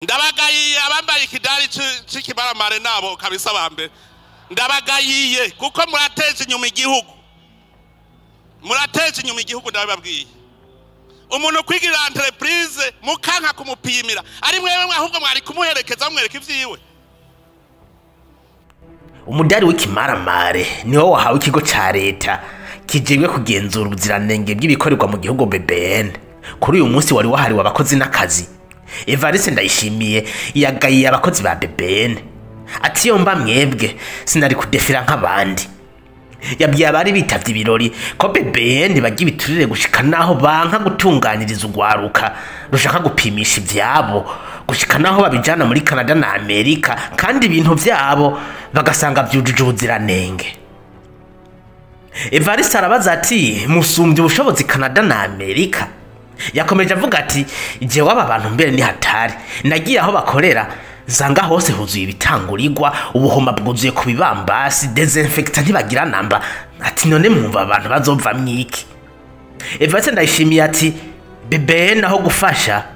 Ndabagayiye abambaye ikidari c'ikimaramare nabo kabisa bambe. Ndabagayiye kuko murateje inyuma igihugu. Murateje inyuma igihugu ndababwiye. Umuntu kwigirira entreprise mukanka kumupimira ari mwewe ahubwo mwari kumuherekeza mwereka ivyiwe. Umudari w'ikimaramare niwo wahawe ikigo ca leta kijejwe kugenzura ubuziranenge bw'ibikorerwa mu gihugu BBN. Kuri uyu munsi wari wahariwe abakozi n'akazi, Evariste Ndayishimiye yagayiye abakozi ba BBN ati iyo mba mwebwe sinari kudefira nk'abandi. Yabwiye abari bitavye ibirori ko BBN bagira ibiturire gushika naho banka gutunganiriza urwaruka rushaka gupimisha ivyabo, gushika naho babijana muri Canada na Amerika kandi ibintu vyabo bagasanga vyujuje ubuziranenge. Evariste arabaza ati musumbye ubushobozi Canada na Amerika? Yakomeje avuga ati jewe aba bantu mbere ni hatari, nagiye aho bakorera nsanga hose huzuye ibitangurirwa, ubuhoma bwuzuye ku bibambasi, desinfectant ntibagira namba. Ati none mwumva abantu bazova mwiki? Evariste Ndayishimiye ati BBN aho gufasha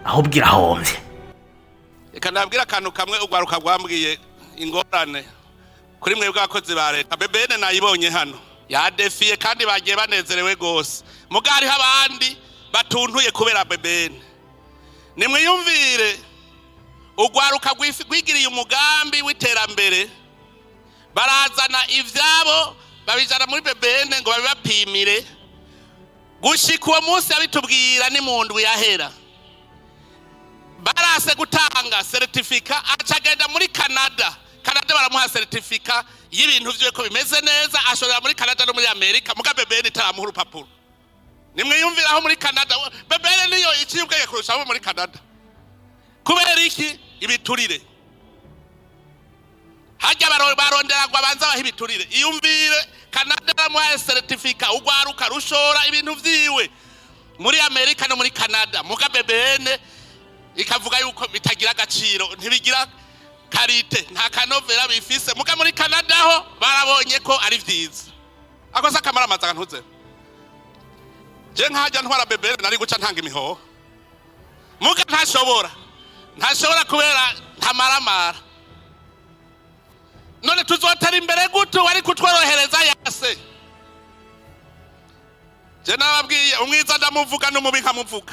ahubwo irahomvye. Reka ndabwira akantu kamwe urwaruka rwambwiye ingorane kuri mwebwe abakozi ba leta. BBN nayibonye hano yadefiye kandi bagiye banezerewe gose, muga hariho abandi batuntuye kubera BBN. Nimwiyumvire urwaruka rwigiriye umugambi w'iterambere, barazana ivyabo babijana muri BBN ngo babibapimire. Gushika uwo munsi abitubwira ni mu ndwi yahera, barase gutanga certificat, acagenda muri Canada. Canada baramuha certificat y'ibintu vyiwe ko bimeze neza, ashorera muri Canada no muri Amerika, muga BBN itaramuha urupapuro. Nimwiyumvira aho muri Canada BBN niyo iciye ubwenge kurusha abo muri Canada. Kubera iki? Ibiturire. Hajya barondera ngo abanza bahe ibiturire. Iyumvire Canada baramuha certificat, urwaruka rushora ibintu vyiwe muri Amerika no muri Canada, muga BBN ikavuga yuko bitagira agaciro, ntibigira karite, nta kanovera bifise. Muga muri Canada ho barabonye ko ari vyiza. Akosa akamara amazaga ntuze. Je nkajya ntwara BBN nari guca ntanga imihoho. Muga ntashobora. Ntashobora kubera ntamaramara. None tuzotera imbere gute wari kutworohereza yase? Je nababwiye umwiza ndamuvuga n'umubi nkamuvuga.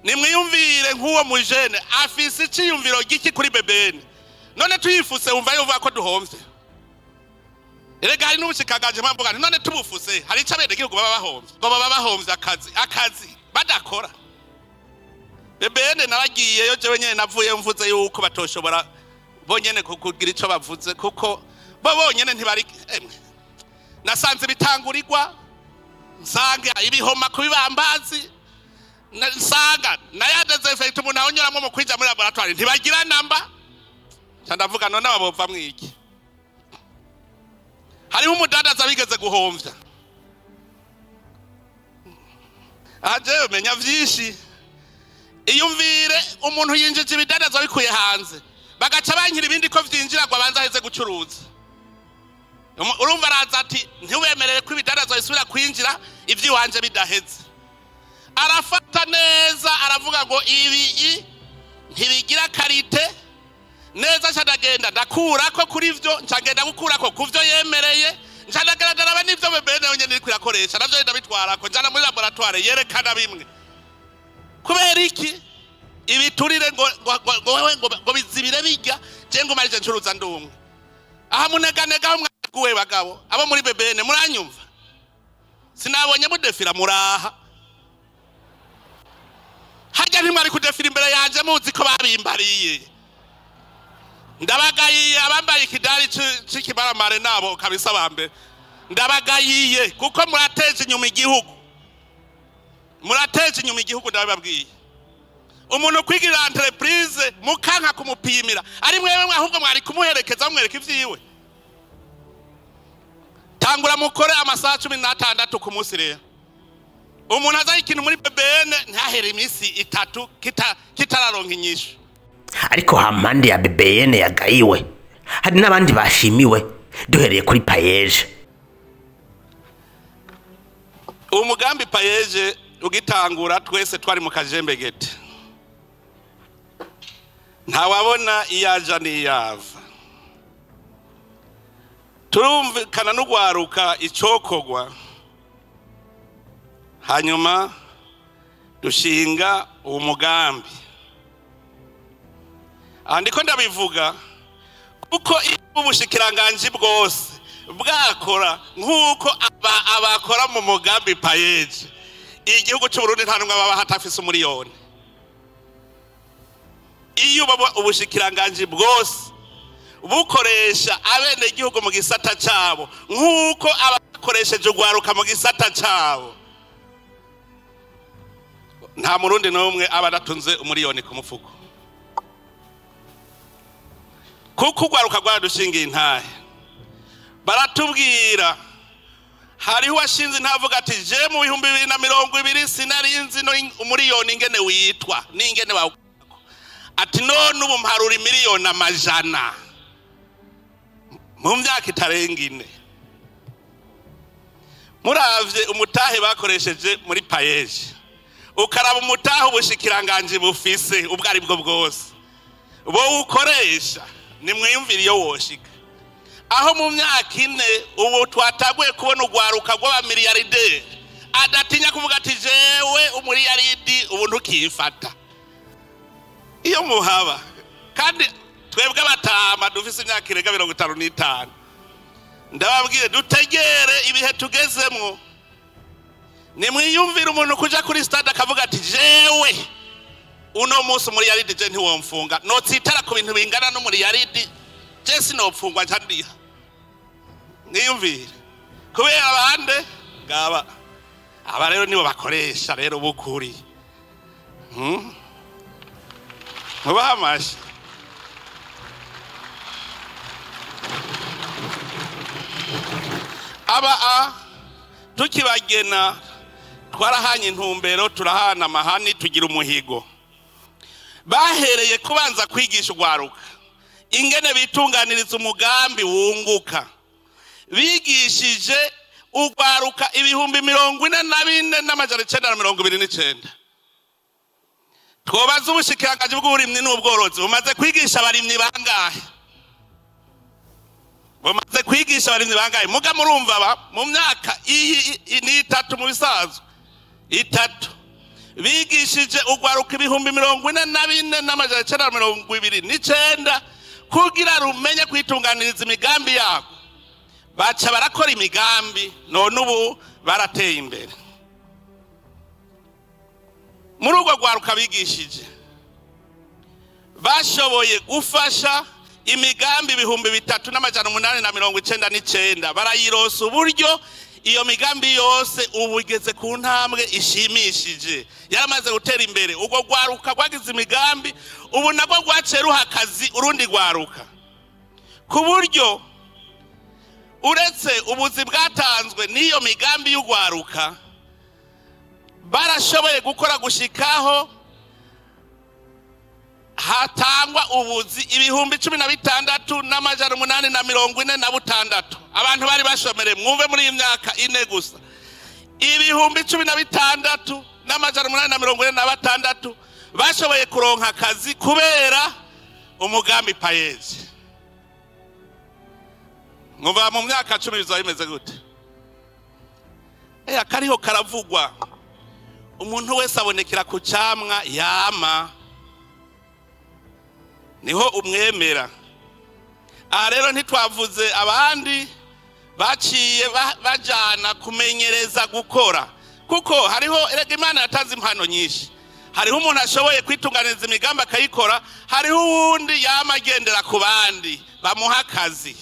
Nimwiyumvire nk'uwo mujene afise iciyumviro giki kuri BBN. None tuyifuse umva yuvuga ko duhomvye. Erega hari n'ubushikagaje mpamvuga nti none tubufuse hari ico abenegihugu baba bahomvye. Ngo baba bahomvye akazi badakora. BBN naragiyeyo jewe nyene navuye mvuze yuko batoshobora bonyene kugira ico bavuze kuko bo bonyene ntibari. Nasanze bitangurirwa, nsanga ibihoma ku bibambazi, nsanga na ya desinfectant umuntu ahonyoramwo mu kwinjira muri laboratoire ntibagira namba. Nca ndavuga none aba bova mwiki? Hariho umudandaza bigeze guhomvya. Aje menya vyinshi. Iyumvire umuntu yinjije ibidandaza bikuye hanze, bagaca bankira ibindi ko vyinjira ngo abanze aheze gucuruza. Urumva araza ati ntiwemerere ko ibidandaza bisubira kwinjira ivy'iwanje bidaheze. Arafata neza aravuga ngo ibi ntibigira karite neza, nca ndagenda ndakurako kuri vyo, nca ngenda gukurako kuvyo yemereye, nca ndagaragara n'ivyo BBN yonyene iriko irakoresha navyo ndabitwarako, njana muri laboratoire yerekana bimwe. Kubera iki? Ibiturire ngo ngo bizibire bijya, je ngo marije ncuruza ndumwe. Aha muneganega aho mwaguwe bagabo abo muri BBN muranyumva? Sinabonye mudefira muraha. Hajya ntimwari kudefira imbere yanje muzi ko babimbariye. Ndabagayiye abambaye ikidari c'ikimaramare nabo kabisa bambe. Ndabagayiye kuko murateje inyuma igihugu. Murateje inyuma igihugu ndababwiye. Umuntu kwigirira entreprise mukanka kumupimira ari mwewe ahubwo mwari kumuherekeza mwereka ivyiwe. Tangura mukore amasaha 16 ku munsi rero. Umuntu azaye ikintu muri BBN ntahere iminsi itatu kitararonka inyishu. Ariko hampande ya BBN yagayiwe hari n'abandi bashimiwe, duhereye kuri PAEEJ. Umugambi PAEEJ ugitangura twese twari mu kajembegete. Ntawabona iyaja n'iyava. Turumvikana n'ugwaruka icokogwa, hanyuma dushinga uwo mugambi. Aha ndiko ndabivuga kuko iyo ubushikiranganji bwose bwakora nk'uko abakora mu mugambi PAEEJ, igihugu cy'u Burundi nta numwe baba hatafise umuriyoni. Iyo ubushikiranganji bwose bukoresha abene igihugu mu gisata cabo nk'uko abakoresheje ugwaruka mu gisata cabo, nta murundi n'umwe aba adatunze umuriyoni ku mufuko. Kuko ugwaruka rwaradushingiye intahe, baratubwira hariho uwashinze ntavuga ati je mu 2020 sinarinzi no umuriyoni ingene witwa n'ingene bawukorako, ati none ubu mparura imiliyoni amajana mu myaka itarenga ine. Muravye umutahe bakoresheje muri PAEEJ, ukaraba umutahe ubushikiranganji bufise ubwo ari bwo bwose bo ukoresha, nimwiyumvire iyo woshika aho mu myaka ine ubu twataguye kubona ugwaruka rw'abamiliyarideri adatinya kuvuga ati jewe umuriyaridi ubu ntukifata iyo muhaba. Kandi twebwe abatama dufise imyaka irenga 55, ndababwiye dutegere ibihe tugezemwo. Nimwiyumvire umuntu kuja kuri stade akavuga ati jewe uno munsi umuriyaridi je ntiwomfunga, notsitara ku bintu bingana n'umuriyaridi, je sinopfungwa nca ndiha. Niyumvire kubera abande ngaba aba rero nibo bakoresha rero bukuri. Mubaha amashi. Aba a tukibagena twarahanye intumbero, turahana amahani, tugira umuhigo. Bahereye kubanza kwigisha ugwaruka ingene bitunganiriza umugambi wunguka. Bigishije ugwaruka 44,929. Twobaza ubushikiranganji bw'uburimyi n'ubworozi bumaze kwigisha abarimyi bangahe? Bumaze kwigisha abarimyi bangahe? Muga murumva ba mu myaka iyi ni itatu mu bisanzwe itatu bigishije ugwaruka 44,929 kugira rumenye kwitunganiriza imigambi yabo. Baca barakora imigambi none ubu barateye imbere. Muri urwo rwaruka bigishije bashoboye gufasha imigambi 3899, barayirosa uburyo iyo migambi yose ubu igeze ku ntambwe ishimishije, yaramaze gutera imbere. Ubwo rwaruka rwagize imigambi ubu nabwo rwaciye ruha akazi urundi rwaruka, ku buryo uretse ubuzi bwatanzwe n'iyo migambi y'urwaruka barashoboye gukora gushikaho hatangwa ubuzi 16,846. Abantu bari bashomere mwumve muri iyi myaka ine gusa 16,846 bashoboye kuronka akazi kubera umugambi PAEEJ. Mwumva mu myaka 10 bizaba bimeze gute? Akariho karavugwa. Umuntu wese abonekera ku camwa yama, niho umwemera. Aha rero ntitwavuze abandi baciye bajana kumenyereza gukora, kuko hariho erega Imana yatanze impano nyinshi. Hariho umuntu ashoboye kwitunganiriza imigambi akayikora, hariho uwundi yama agendera ku bandi bamuha akazi.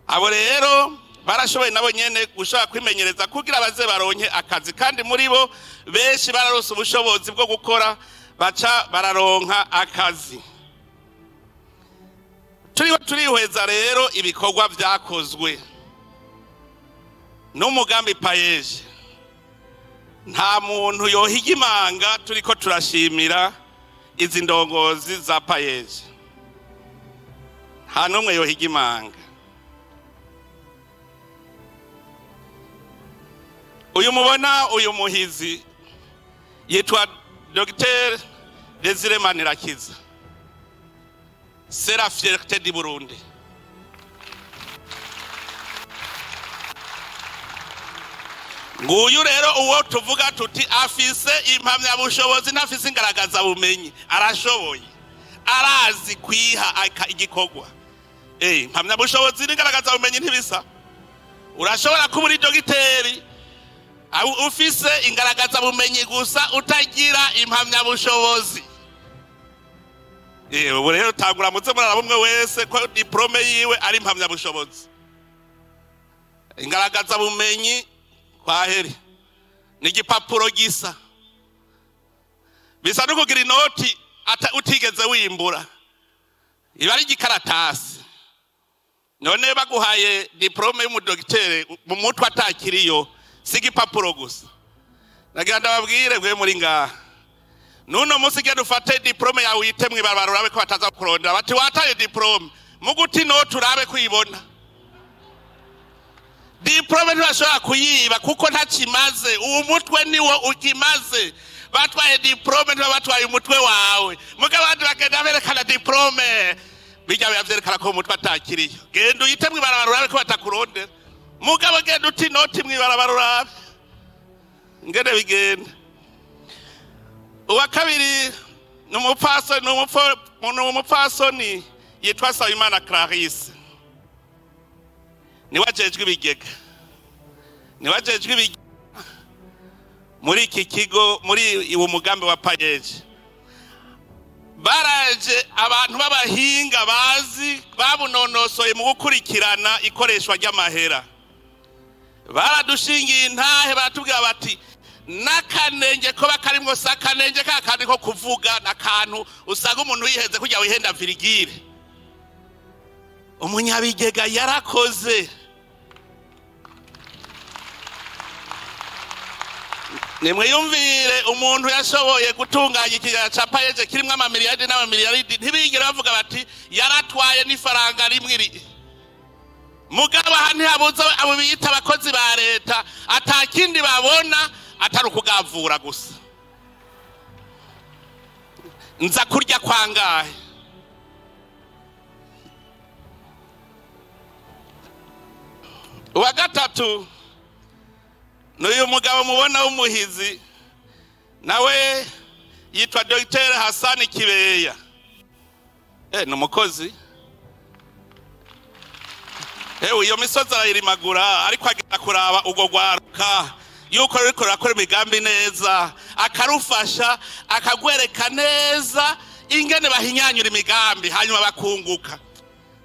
Abo rero barashoboye nabo nyene gushaka kwimenyereza kugira baze baronke akazi, kandi muri bo benshi bararose ubushobozi bwo gukora baca bararonka akazi. Turiho turihweza rero ibikorwa vyakozwe n'umugambi PAEEJ. Nta muntu yohiga imanga, turiko turashimira izi ndongozi za PAEEJ. Nta n'umwe yohiga imanga. Uyu mubona uyu muhizi yitwa Dr Desire Manirakiza. C'est la fierté du Burundi. Nguyu rero uwo tuvuga tuti afise impamyabushobozi ntafise ingaragaza bumenyi, arashoboye, arazi kwiha igikorwa. Impamyabushobozi n'ingaragaza bumenyi ntibisa. Urashobora kuba uri dogiteri ufise ingaragaza bumenyi gusa utagira impamyabushobozi. Ubu rero tangura muze muraraba umwe wese ko diplome yiwe ari impamyabushobozi. Ingaragaza bumenyi kwaheri ni igipapuro gisa, bisa no kugira inoti utigeze wimbura, iba ari igikaratasi. None baguhaye diplome y'umudogiteri mu mutwe atakiriyo, si igipapuro gusa. Nagira ndababwire gwe muri ngaha, nuno munsi genda ufate diplome yawe uyite mw'ibarabara urabe ko bataza kurondera bati wataye diplome, muguti inoti urabe kuyibona. Diplome ntibashobora kuyiba kuko ntakimaze, uwo mutwe niwo ukimaze. Batwaye diplome ntibabatwaye umutwe wawe. Mugabo abandi bagenda berekana diplome, bijya bavyerekana ko umutwe atakiriyo. Genda uyite mw'ibarabara urabe ko batakurondera. Mugabo genda uti inoti mw'ibarabara urabe ngene bigenda. Uwa kabiri ni umupfasoni yitwa Nsabimana Clarisse. Niwe ajejwe ibigega, niwe ajejwe ibigega muri iki kigo, muri uwo mugambi wa PAEEJ. Baraje abantu b'abahinga bazi babunonosoye mu gukurikirana ikoreshwa ry'amahera. Baradushingiye intahe, baratubwira bati n'akanenge ko bakarimwo si akanenge ka kandi ko kuvuga, n'akantu usanga umuntu yihenze kugira wihenda virigire. Umunyabigega yarakoze. Nimwiyumvire umuntu yashoboye gutunganya ikigega ca PAEEJ kirimwo amamiliyaridi n'amamiliyaridi, ntibigera bavuga bati yaratwaye n'ifaranga rimwe iri. Mugabo aha ntihabuze abo biyita abakozi ba leta atakindi babona atari ukugavura gusa. Nza kurya kwangahe? Uwa gatatu n'uyu mugabo mubona w'umuhizi, nawe yitwa Dr. Hassan Kibeya. Ni umukozi. Iyo misozi arayirimagura, ariko agenda kuraba ubwo rwaruka yuko ruriko rurakora imigambi neza, akarufasha akagwereka neza ingene bahinyanyura imigambi hanyuma bakunguka.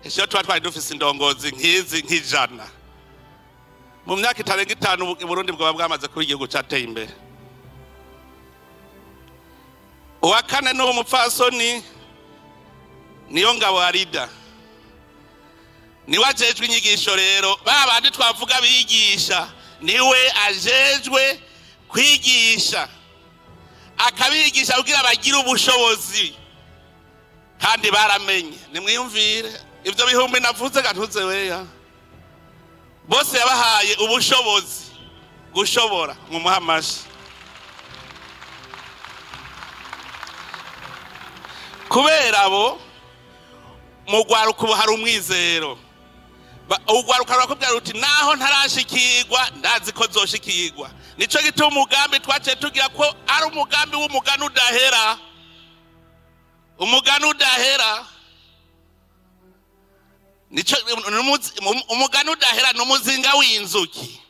Ese tuba twari dufise indongozi nk'izi nk'ijana, mu myaka itarenga 5 Burundi bwoba bwamaze kuba igihugu cateye imbere. Uwa kane n'uwo mupfasoni niyo ngabo Arida, niwe ajejwe inyigisho. Rero ba bandi twavuga bigisha, niwe ajejwe kwigisha, akabigisha kugira bagire ubushobozi kandi baramenye. Nimwiyumvire ivyo bihumbi navuze gantuze weya, bose yabahaye ubushobozi gushobora. Mumuha amashi. Kubera abo mu rwaruka ubu hari umwizero. Urwaruka rurakubwira ruti naho ntarashikirwa ndazi ko zoshikirwa. Nico gituma umugambi twaciye tugira ko ari umugambi w'umugani udahera. Umugani udahera. Nico umugani udahera n'umuzinga w'inzuki.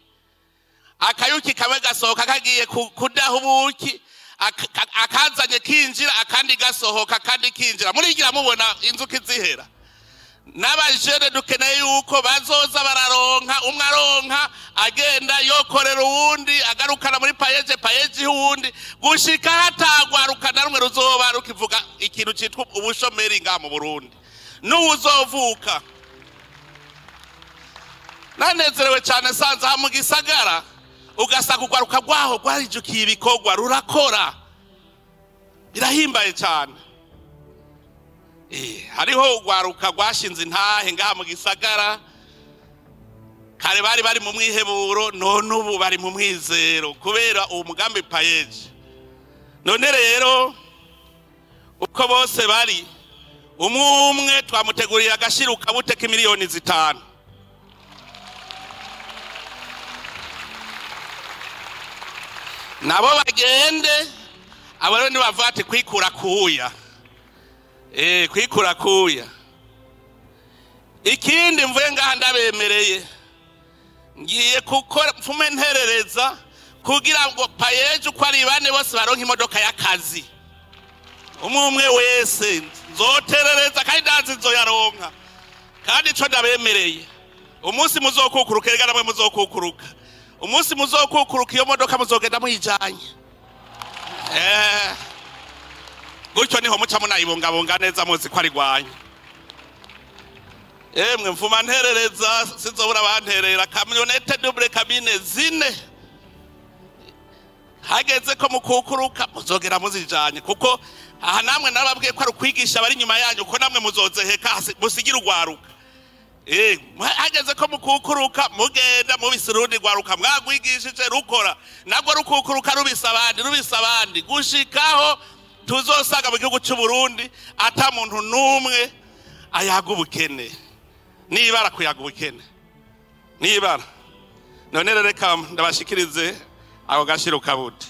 Akayuki kamwe gasohoka kagiye kudaha ubuki, akazanye kinjira, akandi gasohoka akandi kinjira. Murigira mubona inzuki zihera. N'abajene dukeneye yuko bazoza bararonka, umwe aronka agenda yokorera uwundi, agarukana muri PAEEJ, PAEEJ uwundi, gushika hatagwaruka na rumwe ruzoba rukivuga ikintu citwa ubushomeri ngaha mu Burundi. N'uwuzovuka. Nanezerewe cyane sanze aha mu gisagara, ugasanga urwaruka rwaho rwarijukiye ibikorwa, rurakora, birahimbaye cyane. Hariho urwaruka rwashinze intahe ngaha mu gisagara, kare bari bari mu mwiheburo, none ubu bari mu mwizero kubera uwo mugambi PAEEJ. None rero uko bose bari, Umwe umwe twamuteguriye agashiruka bute k'imiliyoni 5. Nabo bagende, abo rero nibavuga ati kwikura kuya. Kwikura kuya. Ikindi mvuye ngaha ndabemereye, ngiye gukora mfume nterereza kugira ngo PAEEJ uko ari bane bose baronke imodoka y'akazi. Umwe umwe wese nzoterereza kandi ndazi nzoyaronka. Kandi ico ndabemereye, umunsi muzokukuruka, erega namwe muzokukuruka. Umunsi muzokukuruka iyo modoka muzogenda muyijanye. Gutyo niho muca munayibungabunga neza muzi ko ari rwanyu. Emwe mfuma nterereza, sinzobura banterera kamyonete double cabine 4. Hageze ko mukukuruka muzogera muzijanye, kuko aha namwe narababwiye ko ari ukwigisha bari inyuma yanyu, ko namwe muzozeheka musigira urwaruka. Hageze ko mukukuruka mugenda mubise urundi rwaruka mwagwigishije rukora, nabwo rukukuruka rubisa abandi, rubisa abandi, gushikaho tuzosaga mu gihugu cy'u Burundi ata muntu numwe ayaga ubukene. Nibara kuyaga ubukene, nibara. None rero reka ndabashikirize ako gashiruka bute.